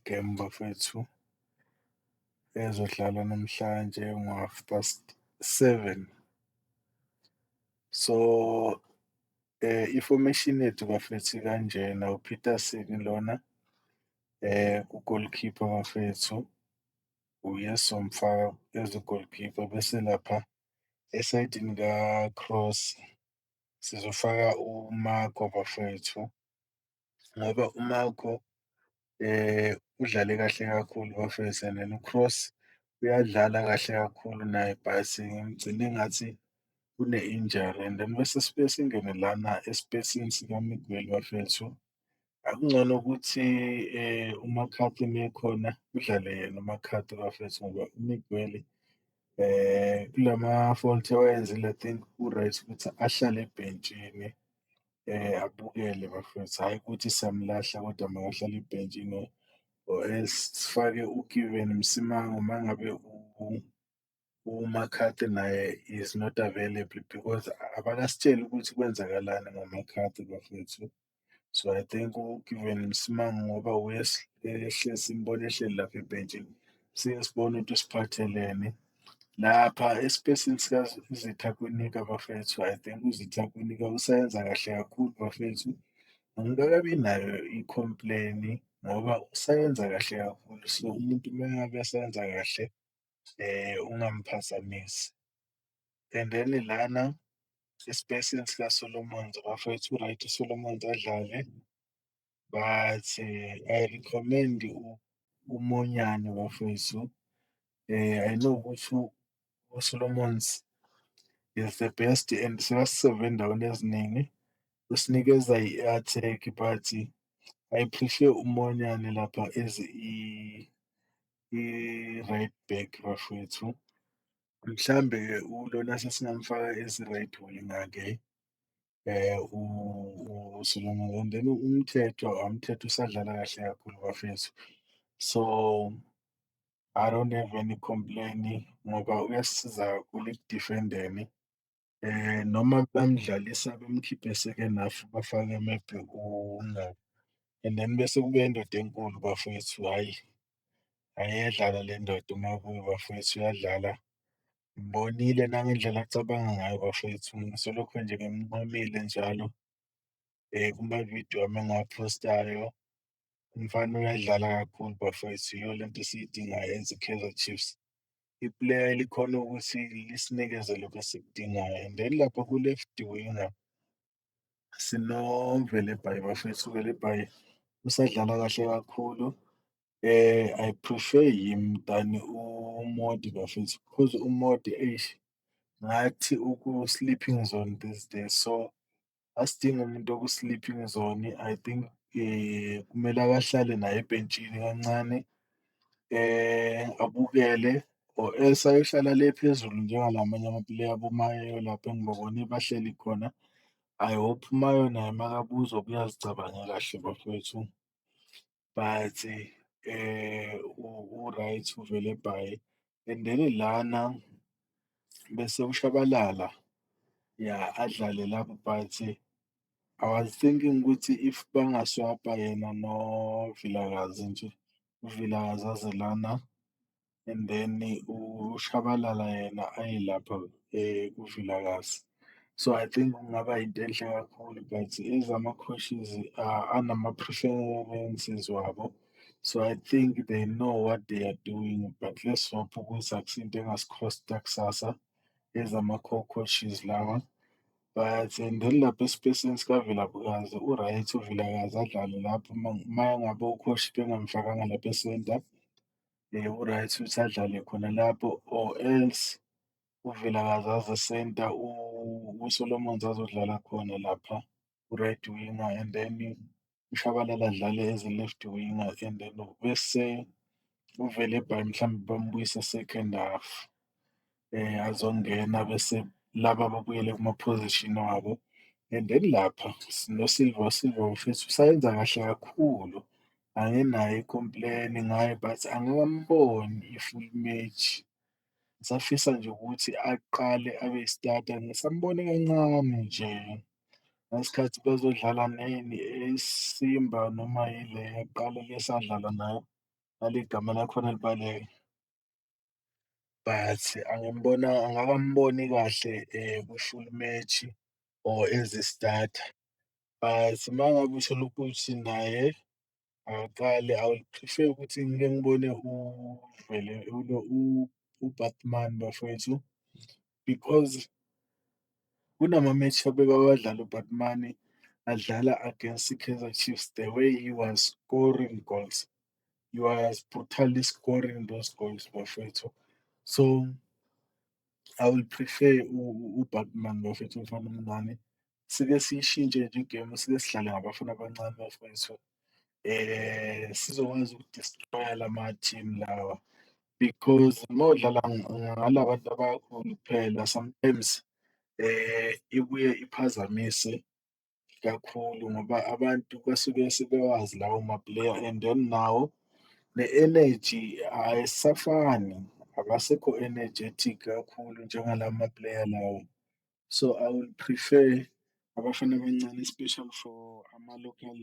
Game bafethu ezodlalwa namhlanje ngo-7:30. So i-formation yethu bafethu ikanjena, uPeterson lona u-goalkeeper bafethu, uye esizomfaka as u-goalkeeper. Bese lapha esayidini ka-Cross sizofaka uMarco bafethu, ngoba uMarco udlale kahle kakhulu bafethu and then uCross uyadlala kahle kakhulu naye, but ngimgcine ngathi une-injury. And then bese sibuye singene lana esipesini sikaMiguel bafethu, akungcono ukuthi uMcCarthy mekhona kudlale yena uMcCarthy bafethu, ngoba uMiguel kulama-fault awenzile, I think ku-right ukuthi ahlale ebhentshini abukele bafethu, hhayi ukuthi siyamlahla kodwa makahlale ebhentshini, or else sifake uGiven Msimango uma ngabe uMcCarthy naye is not available, because abakasitsheli ukuthi kwenzakalani ngoMcCarthy bafethu. So I think uGiven Msimango, ngoba uye ehlezi simbona ehleli lapha ebhentshini, siye sibone ukuthi usiphathelene. Lapha esipesini sikaZitha Kwinika bafethu, I think uZitha Kwinika usayenza kahle kakhulu bafethu. Angikakabi nayo i-complain ngoba usayenza kahle kakhulu, so umuntu uma ngabe esenza kahle ungamphazamisi. And then lana esipesini sikaSolomons bafethu, u-right uSolomons adlale, but I recommend uMonyane bafethu. I know ukuthi uSolomons is the best and sekasiseve endaweni eziningi, usinikeza i-attack, but I prefer uMonyane lapha as i-right back bafowethu. Mhlambe-ke ulona sesingamfaka as i-right winger-ke uSolomon, and then uMthethwa, uMthethwa usadlala kahle kakhulu bafethu. So I don't have any complain ngoba uyasisiza kakhulu eku-defend-eni, noma bamdlalisa bemkhiphe second half, bafake maybe uNgcobo, and then bese kube indoda enkulu bafowethu. Hhayi, hhayi, iyadlala le ndoda uMabuya bafowethu, uyadlala. Ngibonile nangendlela acabanga ngayo bafowethu, ngisolokhu nje ngimncomile njalo kumavidiyo wami engiwaphostayo. Umfana uyadlala kakhulu bafowethu, yiyo lento esiyidingayo as i-Kaizer Chiefs, i-player elikhona ukuthi lisinikeze lokhu esikudingayo. And then lapha ku-left winger sinoVelebayi bafethu, uVelebayi usadlala kahle kakhulu. I prefer him than uModi bafethu, because uModi, eish, ngathi uku-sleeping zone these days, so asidingi umuntu oku-sleeping zone. I think kumele ake ahlale naye ebhentshini kancane abukele, or else ayohlala le phezulu njengalamanye ama-player aboMayo lapha engibabone bahleli khona. I hope uMayo naye makabuzwa uyazicabanga kahle bafowethu, but u-right uVelebayi. And then lana bese uShabalala, ya, adlale lapho, but I was thinking ukuthi if bangaswapha yena noVilakazi nje, uVilakazi aze lana and then uShabalala yena aye lapha kuVilakazi. So I think kungaba into enhle kakhulu, but ezama-coaches anama-preferences wabo, so I think they know what they are doing, but let's hope ukuthi akusiyo into engasi-cost-a kusasa ezama-co-coaches lawa. But and then lapha esipesini sikaVilakazi, u-right uVilakazi adlale lapho uma ngabe u-coach bengamfakanga lapha e-centre, u-right ukuthi adlale khona lapho, or else uVilakazi aze e-centre, uSolomons azodlala khona lapha ku-right winger, and then uShabalala adlale as a left winger, and then bese uVelebayi mhlawumbe bambuyise second half azongena, bese laba babuyele kuma-position wabo. And then lapha sino-Silva, uSilva bafethu usayenza kahle kakhulu, anginayo i-complain ngaye, but angikamboni i-full match. Ngisafisa nje ukuthi aqale abe i-starter, ngisambone kancane nje ngesikhathi bezodlala neni, iSimba noma ile yaqala le esadlala nayo. Nale gama lakhona libaleke but angikamboni kahle kwi-full match or as a starter, but uma ngabe uthole ukuthi naye akaqale I will prefer ukuthi ngike ngibone uBaartman bafowethu because kunama-match abekawadlala uBaartman adlala against i-Kaizer Chiefs, the way he was scoring goals, he was brutally scoring those goals bafowethu. So, I will prefer uBaartman bafethu umfana omncane. Sike siyishintshe nje igemu, sike sidlale ngabafana abancane bafowethu sizokwazi uku-destroy-a lama-team lawa because uma udlala ngala bantu abakhulu kuphela sometimes ibuye iphazamise kakhulu ngoba abantu basuke sebewazi lawo ma-player and then nawo ne-energy ayisafani, abasekho energetic kakhulu njengala ma-player lawo. So, I will prefer abafana abancane especially for ama-local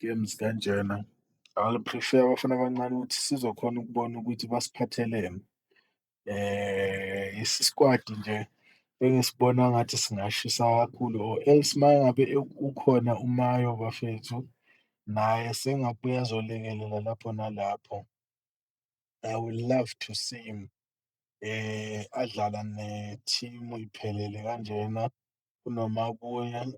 games kanjena. I will prefer abafana abancane ukuthi sizokhona ukubona ukuthi basiphatheleni. Isi-squad nje engisibona ngathi singashisa kakhulu or else uma ngabe ukhona uMayo bafethu, naye sengabuya azolekelela lapho nalapho. I would love to see him adlala ne-team iphelele kanjena kunoMabuya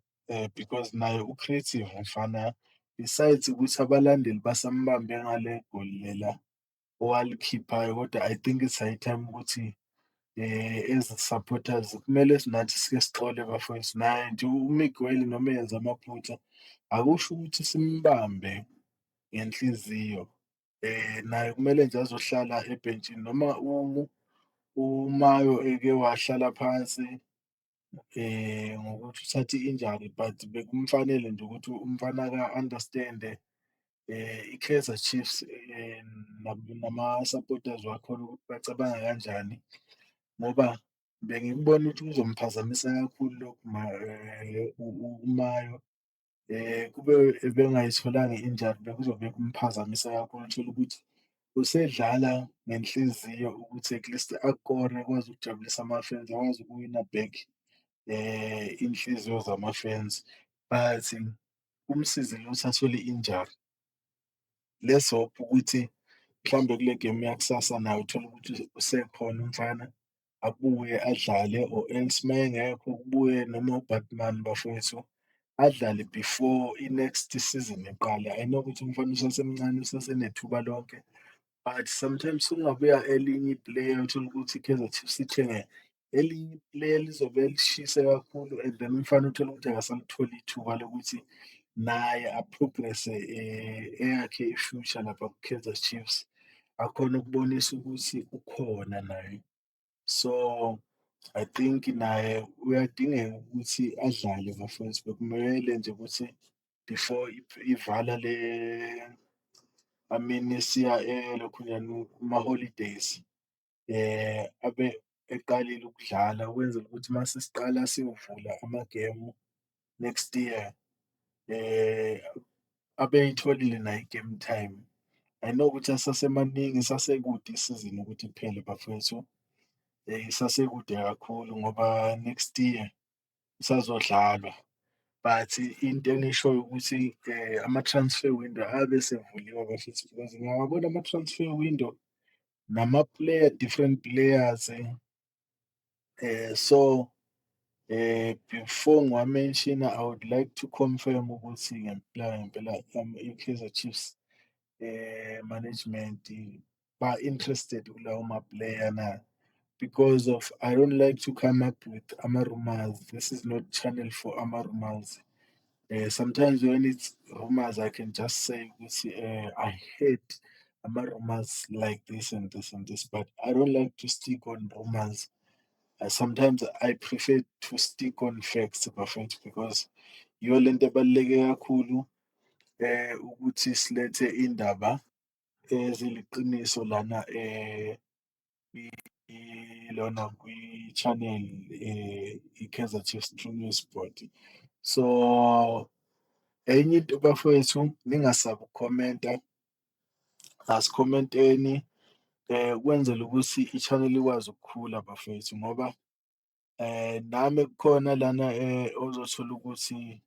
because naye u-creative umfana, besides ukuthi abalandeli basambambe ngale goli lela owalikhiphayo kodwa I think it's high time ukuthi as supporters kumele nathi sike sixole bafowethu. Naye nje uMiguel noma eyenza amaphutha akusho ukuthi simbambe ngenhliziyo, naye kumele nje azohlala ebhentshini noma uMayo eke wahlala phansi ngokuthi uthathe i-injury but bekumfanele nje ukuthi umfana aka-understand-e i-Kaizer Chiefs nama-supporters wakhona ukuthi bacabanga kanjani ngoba bengikubona ukuthi kuzomphazamisa kakhulu lokhu uMayo. Kube ebengayitholanga i-injury bekuzobe kumphazamisa kakhulu, utholukuthi usedlala ngenhliziyo ukuthi at least akore akwazi ukujabulisa ama-fans, akwazi ukuwina back inhliziyo zama-fans but kumsizile ukuthi athole i-injury. Let's hope ukuthi mhlawumbe kule gemu yakusasa naye uthole ukuthi usekhona umfana abuye adlale or else uma engekho kubuye noma uBaartman bafowethu adlale before i-next season iqale. I know ukuthi umfana usasemncane usasenethuba lonke but sometimes sekungabuya elinye i-player utholukuthi i-Kaizer Chiefs ithenge elinye i-player lizobe lishise kakhulu and then umfana uthole ukuthi akasalitholi ithuba lokuthi naye a-progress-e eyakhe i-future lapha ku-Kaizer Chiefs, akhone ukubonisa ukuthi ukhona naye. So, I think naye uyadingeka ukuthi adlale bafowethu, bekumele nje ukuthi before ivala le, I mean siya elokhunjani kuma-holidays abe eqalile ukudlala ukwenzela ukuthi mase siqala siyovula amagemu next year abe eyitholile naye i-game time. I know ukuthi asasemaningi isasekude isizini ukuthi iphele bafowethu, isasekude kakhulu ngoba next year kusazodlalwa but into engishoyo ukuthi ama-transfer window abe esevuliwe bafethu because ngiyawabona ama-transfer window nama-player, different players so before ngiwa-mention-a I would like to confirm ukuthi ngempela ngempela i-Kaizer Chiefs management ba-interested kulawo ma-player na, because of I don't like to come up with ama-rumours. This is not channel for ama-rumours. Sometimes when it's rumours I can just say ukuthi I heard ama-rumours like this and this and this, but I don't like to stick on rumours. Sometimes I prefer to stick on facts bafethu because yiyo lento ebaluleke kakhulu ukuthi silethe indaba eziliqiniso lana lona kwi-channel i-Kaizer Chiefs True News Sport. So enye into bafowethu, ningasabi ukukhomenta. Asikhomenteni kwenzela ukuthi i-channel ikwazi ukukhula bafethu ngoba nami kukhona lana ozothola ukuthi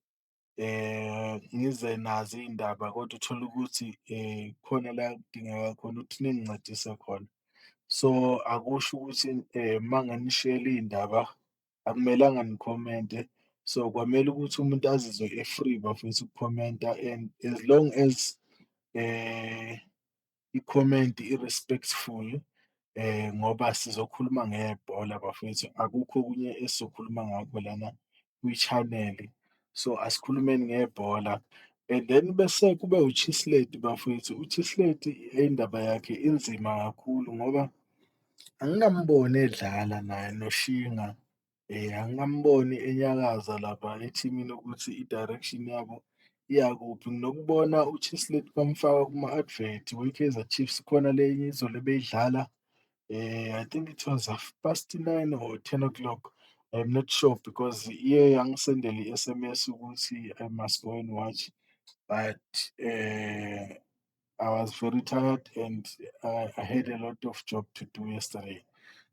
ngize nazo iy'ndaba kodwa uthole ukuthi khona la kudingeka khona ukuthi ningincedise khona. So, akusho ukuthi uma nginishiyela iy'ndaba akumelanga nikhomente, so kwamele ukuthi umuntu azizwe e-free bafethu ukukhomenta and as long as ikhomenti i-respectful ngoba sizokhuluma ngebhola bafethu, akukho okunye esizokhuluma ngakho lana kwi-channel-i. So, asikhulumeni ngebhola and then bese kube u-Chislett bafowethu, u-Chislett indaba yakhe inzima kakhulu ngoba angikamboni edlala naye noShinga angikamboni enyakaza lapha ethimini ukuthi i-direction yabo iyakuphi. Nginokubona u-Chislett bamfaka kuma-advert we-Kaizer Chiefs, khona le enye izolo ebeyidlala I think it was half past nine or 10 o'clock, I'm not sure because iye yangisendela i-SMS ukuthi I must go and watch but I was very tired and I had a lot of job to do yesterday.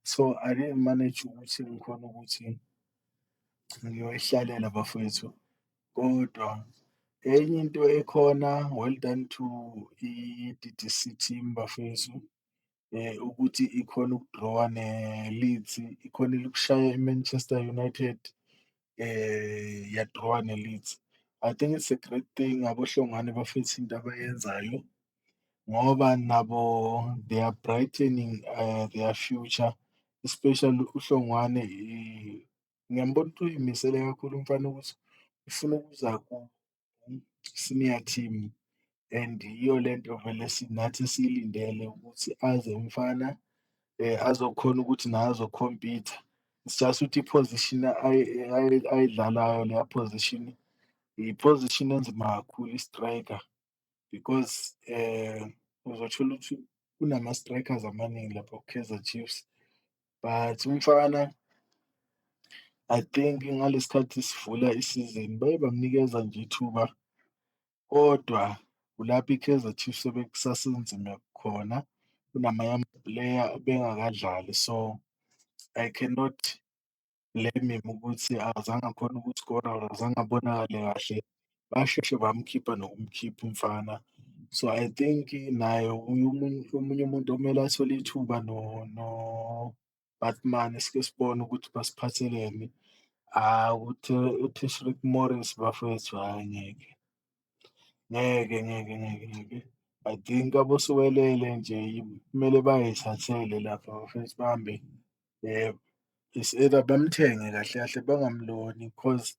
So, I didn't manage ukuthi ngikhone ukuthi ngiyoyihlalela bafowethu, kodwa enye into ekhona, well done to i-D_D_C team bafethu ukuthi ikhone uku-draw-a ne-Leeds, ikhonile ukushaya i-Manchester United ya-draw-a ne-Leeds. I think it's a great thing aboHlongwane bafethu into abayenzayo ngoba nabo they are brightening their future, especially uHlongwane ngiyambona ukuthi uyimisele kakhulu umfana ukuthi ufuna ukuza ku-senior team and yiyo lento vele nathi esiyilindele ukuthi aze umfana azokhona ukuthi naye azokhompitha. It's just ukuthi i-position ayidlalayo leya position, i-position enzima kakhulu i-striker because uzothola ukuthi kunama-strikers amaningi lapha ku-Kaizer Chiefs, but umfana I think ngalesi sikhathi sivula isizini baye bamnikeza nje ithuba, kodwa kulapho i-Kaizer Chiefs ebekusasenzima khona kunamanye ama-player ebengakadlali. So, I cannot blame him ukuthi akazange akhone ukuskora or azange abonakale kahle, basheshe bamkhipha nokumkhipha umfana. So, I think naye omunye umuntu okumele athole ithuba no-Baartman sike sibone ukuthi basiphatheleni. U-Tashreeq Morris bafowethu, hhayi ngeke, ngeke ngeke ngeke ngeke. I think aboSiwelele nje kumele bayithathele lapha bafethu bahambe it's either bamthenge kahle kahle bangamloni cause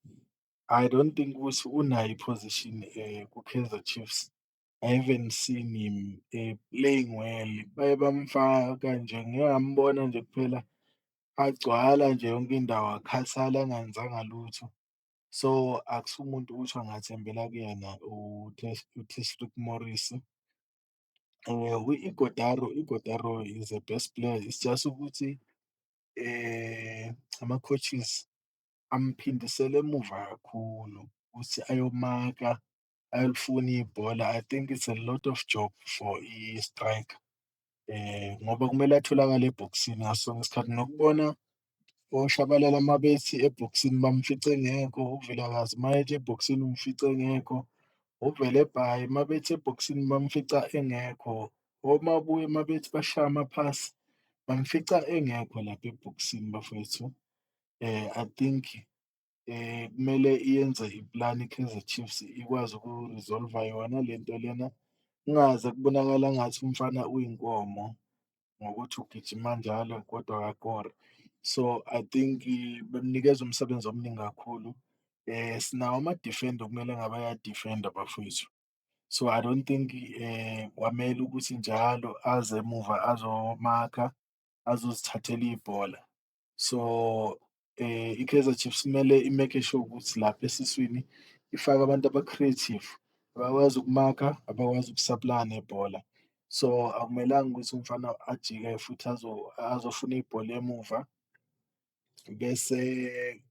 I don't think ukuthi unayo i-position ku-Kaizer Chiefs. I haven't seen him playing well, baye bamfaka nje ngike ngambona nje kuphela agcwala nje yonke indawo akhathala engenzanga lutho. So, akusiwo umuntu ukuthi angathembela kuyena u-Tashreeq Morris. U-Ighodaro, Ighodaro is a best player, it's just ukuthi ama-coaches amphindisela emuva kakhulu ukuthi ayomaka, ayolifuna ibhola. I think it's a lot of job for i-striker ngoba kumele atholakale ebhokisini ngaso sonke isikhathi. Nokubona oShabalala uma bethi ebhokisini bamfica engekho, uVilakazi uma ethi ebhokisini umfica engekho, uVelebayi uma bethi ebhokisini bamfica engekho, oMabuye uma bethi bashaya amaphasi bamfica engekho lapha ebhokisini bafowethu. I think kumele iyenze iplani i-Kaizer Chiefs ikwazi uku-resolve-a yona lento lena, kungaze kubonakala engathi umfana uyinkomo ngokuthi ugijima njalo kodwa akakori. So, I think bemnikeza umsebenzi omningi kakhulu. Sinawo ama-defender okumele ngabe aya-defend-a bafowethu. So, I don't think kwamele ukuthi njalo aze emuva azomakha, azozithathela ibhola. So, i-Kaizer Chiefs kumele i-make sure ukuthi lapha esiswini ifake abantu aba-creative, abakwazi ukumakha, abakwazi uku-supply-a nebhola. So, akumelanga ukuthi umfana ajike futhi azofuna ibhola emuva bese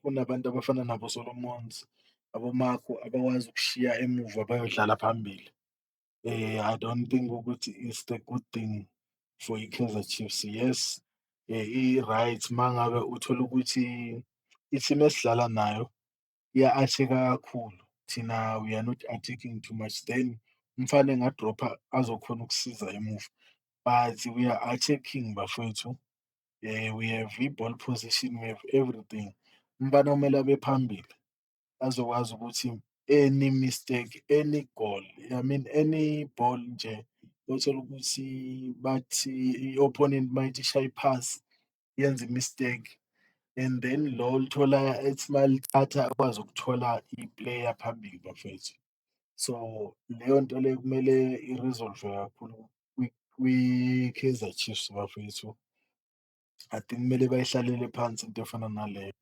kunabantu abafana nabo-Solomons, aboMarco abakwazi ukushiya emuva bayodlala phambili. I don't think ukuthi it's the good thing for i-Kaizer Chiefs. Yes, i-right uma ngabe uthole ukuthi i-team esidlala nayo iya-attack-a kakhulu, thina we are not attacking too much, then umfana enga-drop-a azokhona ukusiza emuva, but we are attacking, bafowethu. We have i-ball position, we have everything. Umfana kumele abe phambili azokwazi ukuthi any mistake, any goal, I mean, any ball nje othola ukuthi bathi i-opponent mayithi ishaya iphasi yenza i-mistake and then lo olithola ethi malithatha akwazi ukuthola i-player phambili, bafethu. So leyo nto leyo kumele i-resolve kakhulu kwi-Kaizer Chiefs, bafethu. I think kumele bayihlalele phansi into efana naleyo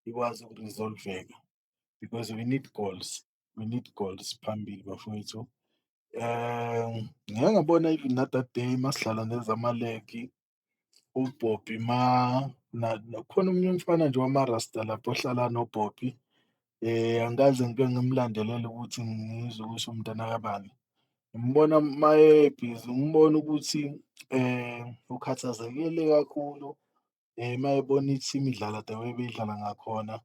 ikwazi uku-resolve-eka because we need goals, we need goals phambili, bafowethu. Ngike ngabona even na that day masidlala neZamalek, uBobby ma khona omunye umfana nje wama-rasta lapho ohlala noBobby, angikaze ngike ngimlandelele ukuthi ngizwe ukuthi umntana kabani. Ngimbona maye-busy, ngimbona ukuthi ukhathazekile kakhulu mayebona i-team idlala the way beyidlala ngakhona.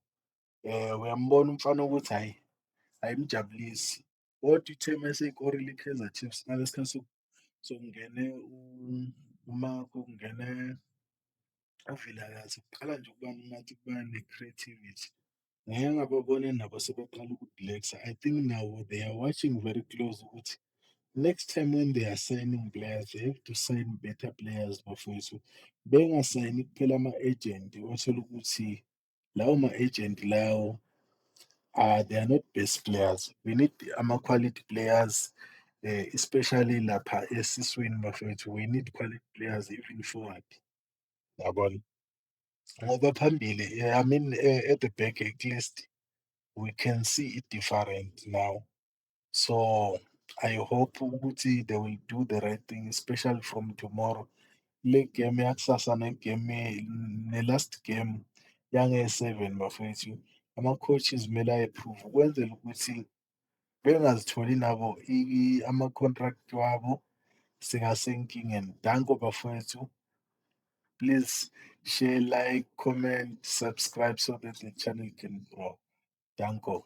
Uyambona umfana ukuthi hhayi, ayimjabulisi kodwa ithe meseyikorile i-Kaizer Chiefs ngalesi khathi sokungene uMarco, kungene uVilakazi, kuqala nje ukuba ngathi kuba ne-creativity. Ngike ngababona nabo sebeqala uku-relax-a. I think now they are watching very close ukuthi next time when they are signing players, they have to sign better players, bafowethu. Bengasayini kuphela ama-agent othola ukuthi lawo ma-agent lawo they are not best players. We need ama-quality players, especially lapha esiswini, bafowethu. We need quality players even forward, yabona, ngoba phambili, I mean, at the back, at least we can see it different now. So I hope ukuthi they will do the right thing, especially from tomorrow, le game yakusasa ne-game ne-last game yange-7, bafowethu. Ama-coaches kumele ayi-prove ukwenzela ukuthi bengazitholi nabo ama-contract wabo sekasenkingeni. Danko, bafowethu. Please share, like, comment, subscribe so that the channel can grow. Danko.